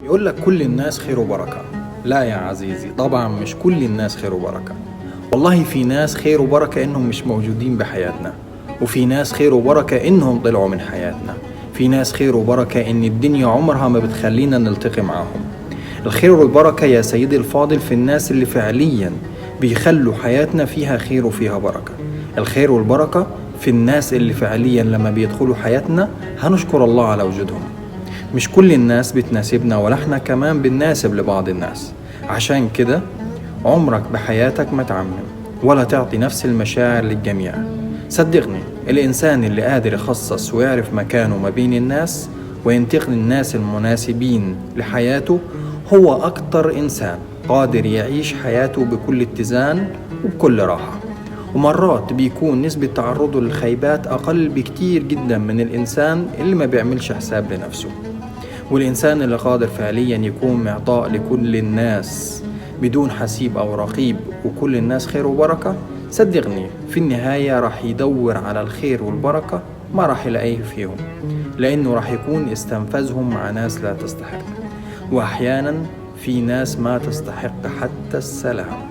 يقول لك كل الناس خير وبركة. لا يا عزيزي، طبعا مش كل الناس خير وبركة. والله في ناس خير وبركة إنهم مش موجودين بحياتنا، وفي ناس خير وبركة إنهم طلعوا من حياتنا، في ناس خير وبركة إن الدنيا عمرها ما بتخلينا نلتقي معاهم. الخير والبركة يا سيدي الفاضل في الناس اللي فعليا بيخلوا حياتنا فيها خير وفيها بركة. الخير والبركة في الناس اللي فعليا لما بيدخلوا حياتنا هنشكر الله على وجودهم. مش كل الناس بتناسبنا، ولا احنا كمان بنناسب لبعض الناس. عشان كده عمرك بحياتك ما تعمم ولا تعطي نفس المشاعر للجميع. صدقني، الإنسان اللي قادر يخصص ويعرف مكانه ما بين الناس وينتقل الناس المناسبين لحياته هو أكتر إنسان قادر يعيش حياته بكل اتزان وبكل راحة. ومرات بيكون نسبة تعرضه للخيبات أقل بكتير جدا من الإنسان اللي ما بيعملش حساب لنفسه. والإنسان اللي قادر فعليا يكون معطاء لكل الناس بدون حسيب أو رقيب، وكل الناس خير وبركة، صدقني في النهاية راح يدور على الخير والبركة ما راح يلاقيه فيهم، لأنه راح يكون استنفذهم مع ناس لا تستحق. وأحيانا في ناس ما تستحق حتى السلام.